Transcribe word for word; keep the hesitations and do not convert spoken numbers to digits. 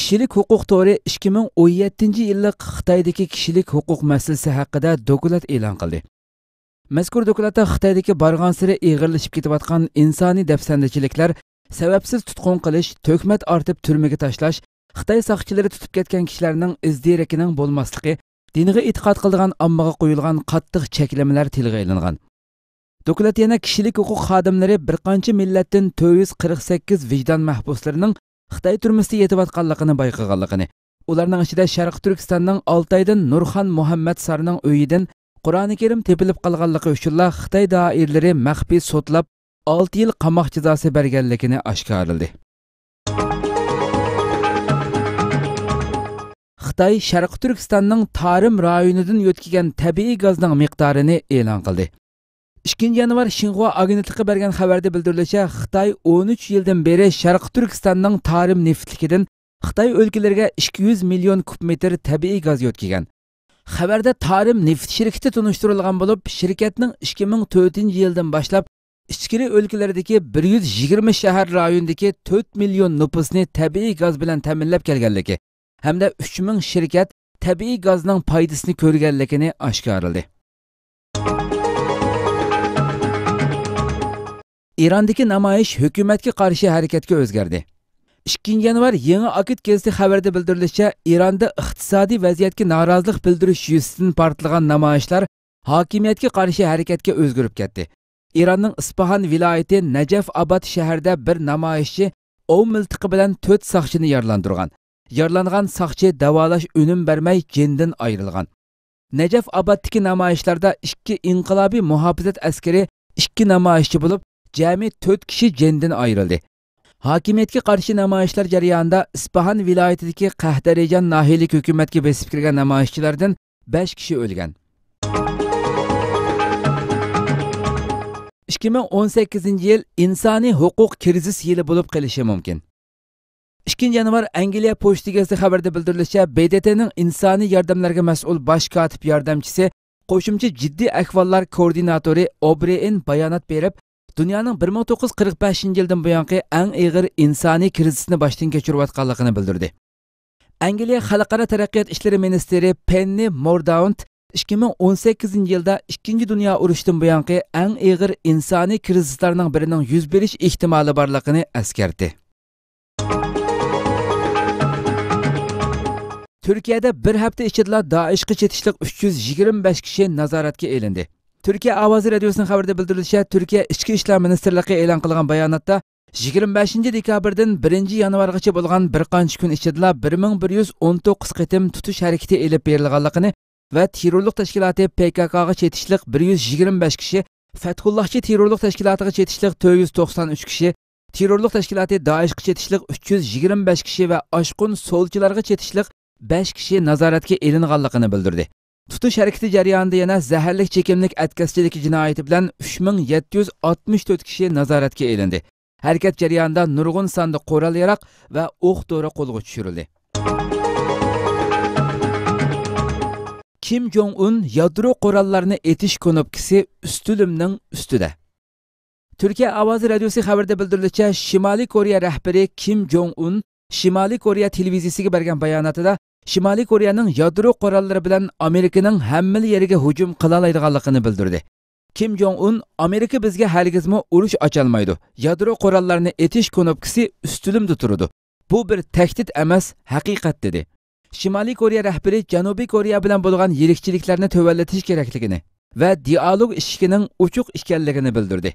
كىشىلىك ھوقۇق تورى ئىككى مىڭ ئون يەتتىنچى يىللىق خىتايدىكى كىشىلىك ھوقۇق مەسىلىسى ھەققىدە دوكلات ئېلان قىلدى. مەزكۇر دوكلاتتا خىتايدىكى بارغانسېرى ئېغىرلىشىپ كېتىۋاتقان ئىنسانىي دەپسەندىچىلىكلەر، سەۋەبسىز تۇتقۇن قىلىش، تۆھمەت ئارتىپ تۈرمىگە تاشلاش، خىتاي ساقچىلىرى تۇتۇپ كەتكەن كىشىلەرنىڭ ئىز دېرىكىنىڭ بولماسلىقى، دىنغا ئېتىقاد قىلىدىغان ئاممىغا قويۇلغان قاتتىق چەكلىمىلەر تىلغا ئېلىنغان. دوكلات يەنە كىشىلىك ھوقۇق خادىملىرى بىر قانچە مىللەتتىن تۆت يۈز قىرىق سەككىز ۋىجدان مەھبۇسلىرىنىڭ خىتاي تۈرمىسىدە يېتىۋاتقانلىقىنى بايقىغانلىقىنى، ئۇلارنىڭ ئىچىدە شەرقىي تۈركىستاننىڭ ئالتايدىن نۇرخان مۇھەممەد سارنىڭ ئۆيىدىن قۇرئانى كەرىم تېپىلىپ قالغانلىقى ئۈچۈنلا خىتاي دائىرىلىرى مەخپىي سوتلاپ، ئالتە يىل قاماق جازاسى بەرگەنلىكىنى ئاشكارىلىدى. خىتاي شەرقىي تۈركىستاننىڭ تارىم رايونىدىن يۆتكىگەن تەبىئىي گازنىڭ مىقدارىنى ئېلان قىلدى. ئىككىنچى يانۋار شىنخۇا ئاگېنتلىقى بەرگەن خەۋەردە بىلدۈرۈلۈشىچە، خىتاي ئون ئۈچ يىلدىن بېرى شەرقىي تۈركىستاننىڭ تارىم نېفىتلىكىدىن خىتاي ئۆلكىلىرىگە ئىككى يۈز مىليون كۇب مېتىر تەبىئىي گاز يۆتكىگەن. خەۋەردە تارىم نېفىت شىركىتى تونۇشتۇرۇلغان بولۇپ، شىركەتنىڭ ئىككى مىڭ تۆتىنچى يىلدىن باشلاپ ئىچكىرى ئۆلكىلەردىكى بىر يۈز يىگىرمە شەھەر رايونىدىكى تۆت مىليون نوپۇسنى تەبىئىي گاز بىلەن تەمىنلەپ كەلگەنلىكى ھەمدە ئۈچ مىڭ شىركەت تەبىئىي گازنىڭ پايدىسىنى كۆرگەنلىكىنى ئاشكارىلىدى. ئىراندىكى نامايىش ھۆكۈمەتكە قارشى ھەرىكەتكە ئۆزگەردى. ئىككىنچى يانۋار يېڭى ئاكىت گېزىتى خەۋىرىدە بىلدۈرۈلۈشىچە، ئىراندا ئىقتىسادىي ۋەزىيەتكە نارازىلىق بىلدۈرۈش يۈزىسىدىن پارتلىغان نامايىشلار ھاكىمىيەتكە قارشى ھەرىكەتكە ئۆزگىرىپ كەتتى. ئىراننىڭ ئىسپاھان ۋىلايىتى نەجەف ئاباد شەھىرىدە بىر نامايىشچى ئوۋ مىلتىقى بىلەن تۆت ساقچىنى يارىلاندۇرغان. يارىلانغان ساقچى داۋالاش ئۈنۈم بەرمەي جېنىدىن ئايرىلغان. نەجەف ئابادتىكى نامايىشلاردا ئىككى ئىنقىلابىي مۇھاپىزەت ئەسكىرى، ئىككى نامايىشچى بولۇپ، جەمئىي تۆت كىشى جېنىدىن ئايرىلدى. ھاكىمىيەتكە قارشى نامايىشلار جەريانىدا ئىسپاھان ۋىلايىتىدىكى قەھدەرىجان ناھىيىلىك ھۆكۈمەتكە بېسىپ كىرگەن نامايىشچىلاردىن بەش كىشى ئۆلگەن. ئىككى مىڭ ئون سەككىزىنچى يىل ئىنسانىي ھوقۇق كىرىزىس يىلى بولۇپ قېلىشى مۇمكىن. ئىككىنچى يانۋار ئەنگلىيە پوچتا گېزىتى خەۋىرىدە بىلدۈرۈلۈشىچە، ب د ت نىڭ ئىنسانىي ياردەملەرگە مەسئۇل باش كاتىپ ياردەمچىسى، قوشۇمچە جىددىي ئەھۋاللار كوئوردىناتورى ئوبرېئېن بايانات بېرىپ، دۇنيانىڭ بىر مىڭ توققۇز يۈز قىرىق بەشىنچى يىلدىن بۇيانقى ئەڭ ئېغىر ئىنسانىي كىرىزىسنى باشتىن كەچۈرۈۋاتقانلىقىنى بىلدۈردى. ئەنگلىيە خەلقئارا تەرەققىيات ئىشلىرى مىنىستىرى پېننى مورداونت ئىككى مىڭ ئون سەككىزىنچى يىلدا ئىككىنچى دۇنيا ئۇرۇشىدىن بۇيانقى ئەڭ ئېغىر ئىنسانىي كىرىزىسلارنىڭ بىرىنىڭ يۈز بېرىش ئېھتىمالى بارلىقىنى ئەسكەرتتى. تۈركىيەدە بىر ھەپتە ئىچىدىلا دائىشقا چېتىشلىق ئۈچ يۈز يىگىرمە بەش كىشى نازارەتكە ئېلىندى. تۈركىيە ئاۋازى رادىيوسىنىڭ خەۋىرىدە بىلدۈرۈلۈشىچە، تۈركىيە ئىچكى ئىشلار مىنىستىرلىقى ئېلان قىلغان باياناتتا، يىگىرمە بەشىنچى دېكابىردىن بىرىنچى يانۋارغىچە بولغان بىر قانچە كۈن ئىچىدىلا بىر مىڭ بىر يۈز ئون توققۇز قېتىم تۇتۇش ھەرىكىتى ئېلىپ بېرىلغانلىقىنى ۋە تېررورلۇق تەشكىلاتى پ ك ك غا چېتىشلىق بىر يۈز يىگىرمە بەش كىشى، فەتھۇللاھچى تېررورلۇق تەشكىلاتىغا چېتىشلىق تۆت يۈز توقسان ئۈچ كىشى، تېررورلۇق تەشكىلاتى دائىشقا چېتىشلىق ئۈچ يۈز يىگىرمە بەش كىشى ۋە ئاشقۇن سولچىلارغا چېتىشلىق بەش كىشى نازارەتكە ئېلىنغانلىقىنى بىلدۈردى. تۇتۇش ھەرىكىتى جەريانىدا يەنە زەھەرلىك چېكىملىك ئەتكەسچىلىكى جىنايىتى بىلەن ئۈچ مىڭ يەتتە يۈز ئاتمىش تۆت كىشى نازارەتكە ئېلىندى. ھەرىكەت جەريانىدا نۇرغۇن ساندا قورال-ياراغ ۋە ئوق-دورا قولغا چۈشۈرۈلدى. كىم جوڭ ئۇن يادرو قوراللارنى ئېتىش كونوپكىسى ئۈستىلىمنىڭ ئۈستىدە. تۈركىيە ئاۋازى رادىيوسى خەۋىرىدە بىلدۈرۈلۈشىچە، شىمالىي كورېيە رەھبىرى كىم جوڭ ئۇن شىمالىي كورېيە تېلېۋىزىيىسىگە بەرگەن باياناتىدا، شىمالىي كورېيەنىڭ يادرو قوراللىرى بىلەن ئامېرىكىنىڭ ھەممىلا يېرىگە ھۇجۇم قىلالايدىغانلىقىنى بىلدۈردى. كىم جوڭ ئۇن، ئامېرىكا بىزگە ھەرگىزمۇ ئۇرۇش ئاچالمايدۇ، يادرو قوراللارنى ئېتىش كونوپكىسى ئۈستىلىمدە تۇرىدۇ. بۇ بىر تەھدىت ئەمەس، ھەقىقەت، دېدى. شىمالىي كورېيە رەھبىرى جەنۇبىي كورېيە بىلەن بولغان يىرىكچىلىكلەرنى تۆۋەنلىتىش كېرەكلىكىنى ۋە دىئالوگ ئىشىكىنىڭ ئوچۇق ئىكەنلىكىنى بىلدۈردى.